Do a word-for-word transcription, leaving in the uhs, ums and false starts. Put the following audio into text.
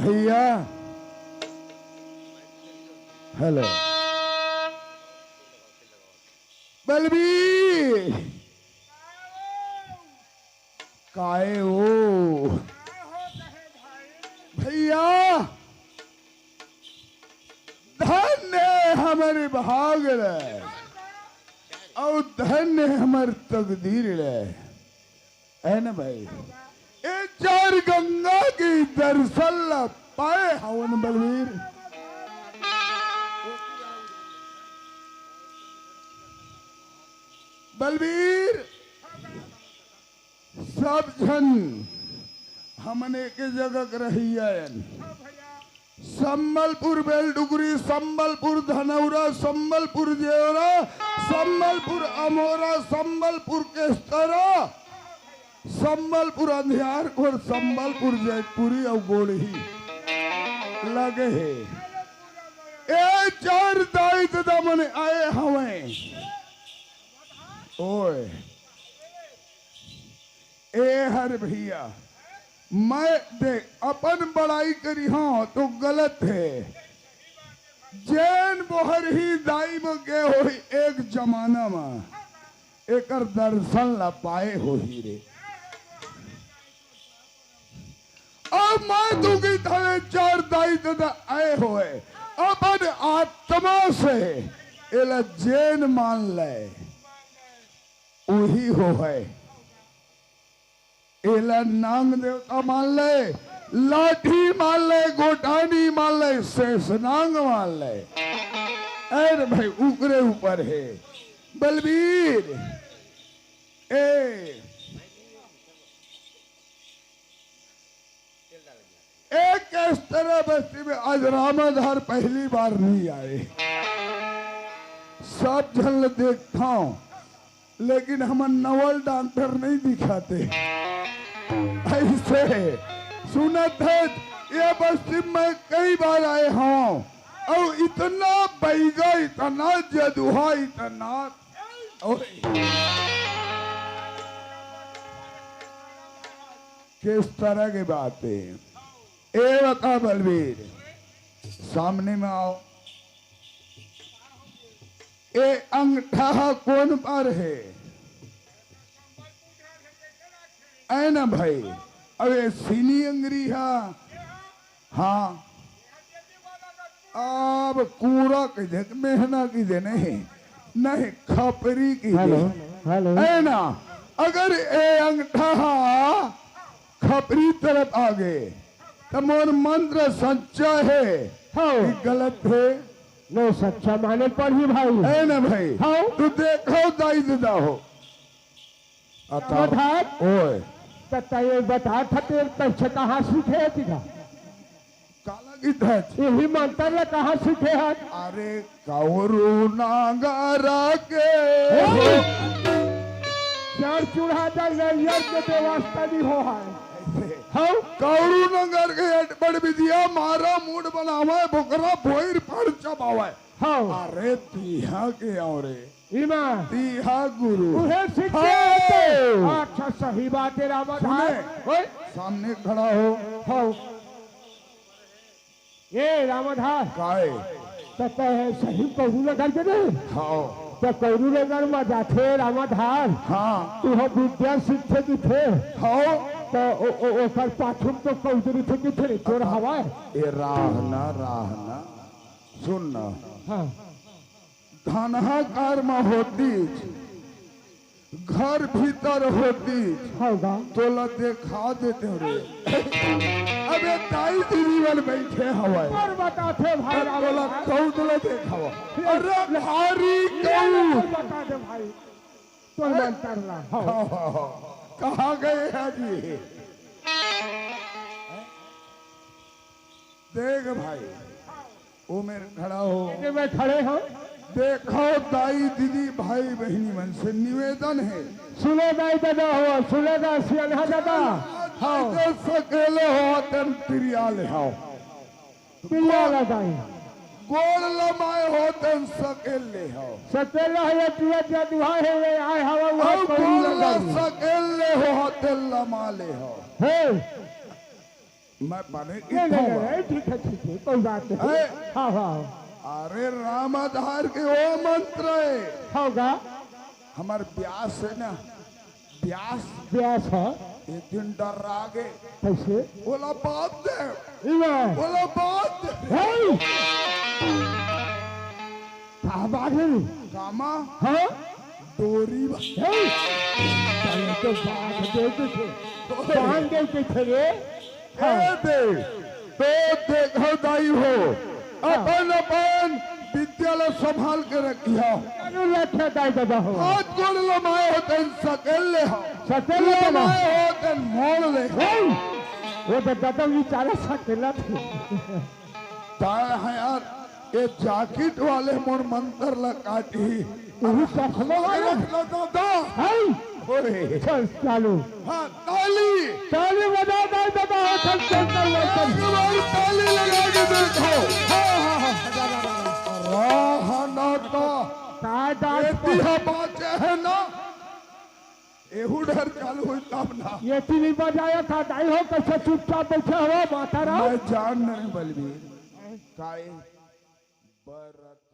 भैया, हेलो। बलबीर, काय ओ? भैया, धन्य हमर भाग ले, अउ धन्य हमर तकदीर ले। है ना भाई? ए चार गंगा के दर्शन ला पाए हवन बलबीर। बलबीर, सब झन हमन एक जगह के रहइया हन। संबलपुर बेलडुगरी, संबलपुर धनौरा, संबलपुर जेवरा, संबलपुर अमोरा, संबलपुर केस्तरा, संबलपुर अंधियारखोर, संबलपुर जैतपुरी अउ गोड़ही लगे हे। ए चार दाई ददा मन आए हवंय। ओए, ए हर भैया, मैं देख, अपन बड़ाई करिहौं तो गलत हे। जेन बोहरही दाई म गे होही एक जमाना म, एकर दर्शन ला पाए होही रे। अब मैं दुखी थवे चार दाई ददा आए होए, अपन आत्मा से एला जेन मान ले, उही होए। एला नांग देवता मान ले, लाठी मान ले, गोटानी मान ले, शेष नांग मान ले। अरे भाई, उकरे ऊपर हे बलबीर। ए, ए केस्तरा बस्ती में आज रामाधार पहली बार नहीं आए। सब झन ल देखथंव, लेकिन हमन नवल डॉक्टर नहीं दिखाते। ऐसे सुनत हे, ये बस्ती में कई बार आए हौं, अउ इतना बैगा, इतना जदुहा, इतना, ओए। किस तरह की बात है? ए बता बलबीर, सामने में आओ। ए अंगठा ह कोन बर हे? ऐ ना भाई, अब ए सीनी अंगरी ह। हाँ, अब कूरा कहिथे, मेहना कहिथे, नहीं, नहीं, खपरी कहिथे। Hello, hello. ऐ ना, अगर ए अंगठा ह खपरी तरफ आगे, त मोर मंत्र सच्चा हे हाँ। कि गलत हे? नहीं, सच्चा माने पड़ही भाई। है ना भाई? हाँ। तो देखो दाई ददा हो। बताओ। रामाधार। ओए। त तैं बता था, तेरे पीछे कहाँ सीखे हे तिला? काला गीत हे। यही मंत्र ला कहाँ सीखे हे? अरे कौरू नगर के। चार चूल्हा जा नैयर के व्यवस्था नहीं हो है। हाँ? कौरू नगर के अटपट विधिया मारा मूड बनावे, बोकरा भोईर फड़ चबावे। हाँ। अरे तिहा के आओ रे। इमा। तिहा गुरु। उहे सीख के हाँ। आथे। अच्छा, सही बात है, रामाधार। सुने, ओए। सामने खड़ा हो। हाँ। ए रामाधार। काय? त तैं सही कौरू नगर के नहीं? हाँ। त कौरू नगर म जाथे रामाधार। हाँ। तू ह विद्या सीखथे किथे। हाँ। त ओ, ओ, ओकर पाछू म तो कौरू रहिथे किथे रे, चोर हवय। ए राह ना, राह ना। सुन ना। हाँ। धनहा कार म होतिस, घर भीतर होतिस, हव गा। तोला देखा देतेंव रे। अबे दाई दीदी मन बइठे हवय। अउ बताथे भाई त रावण तोला भाई। कौन तोला देखावा? अरे ले, भारी ले, कौन? अउ बताथे भाई। तोर अरे। मंतर ला, हव। हाँ, हाँ, हाँ। कहाँ गए हैं जी? देख भाई, ओ मेर खड़ा हो। ये मैं खड़े हौं। देखो दाई, दीदी, भाई, बहिनी मन से निवेदन हे। सुनो दाई ददा हो, सुनो दा सियानहा ददा। हाँ। तो सकेले हो तेन तिरिया ले हो। तिरिया ला दाई। गोड़ लमाए हो तेन सकेले हो। सकेले हो ये तिरिया जदुहा हे, ये आए हवा हुआ अउ कोई गोड़ ला लगा नहीं। सकेले हो तेन लमा ले हो। हे। मैं बने नहीं, नहीं, नहीं, नहीं, ठीक है, ठीक है, कोई बात नहीं। ए! हाँ, हाँ। अरे, राम आधार के वो मंत्र है। होगा। हमर ब्यास है ना, ब्यास। ब्यास है। एक दिन डर्रा गे। कैसे? ओला बात दे। इला। ओला बात दे। हे! का बात है? कामा? हाँ? डोरी बा। हे! पहले तो बात दे दे थे। बांध दे के थे रे। हाँ। ए दे, तो देखो दाई हो, हाँ। अपन, अपन विद्या ला संभाल के रखिया। जरूर रखे दाई दादा हो। हाथ गोड़ लमाए हो तेन सकेल ले हो। सकेल ले हो। लमाए हो तेन मोड़ ले हो। हे! वो तो दादा बेचारा सकेला थे। ताय है यार, ये जैकेट वाले मोर मंत्र ला काटही। तू भी चश्मा वाला? रख लो दादा। हाय। ओए। चल, चालू। हाँ, ताली। ताली बजा, दाई दादा, हो, चल, चल, चल, चल। एक बार ताली लगा के देखो। हाँ, हाँ, हाँ। राह नाता। का डांस एती पर? हा बाचे है ना? एहू डर चालू हुई तब ना। ये ती नहीं बजाया था, दाई हो, कैसे चुपचाप बैठे हो, माता राम? मैं जान नहीं बलबीर। काय? बरत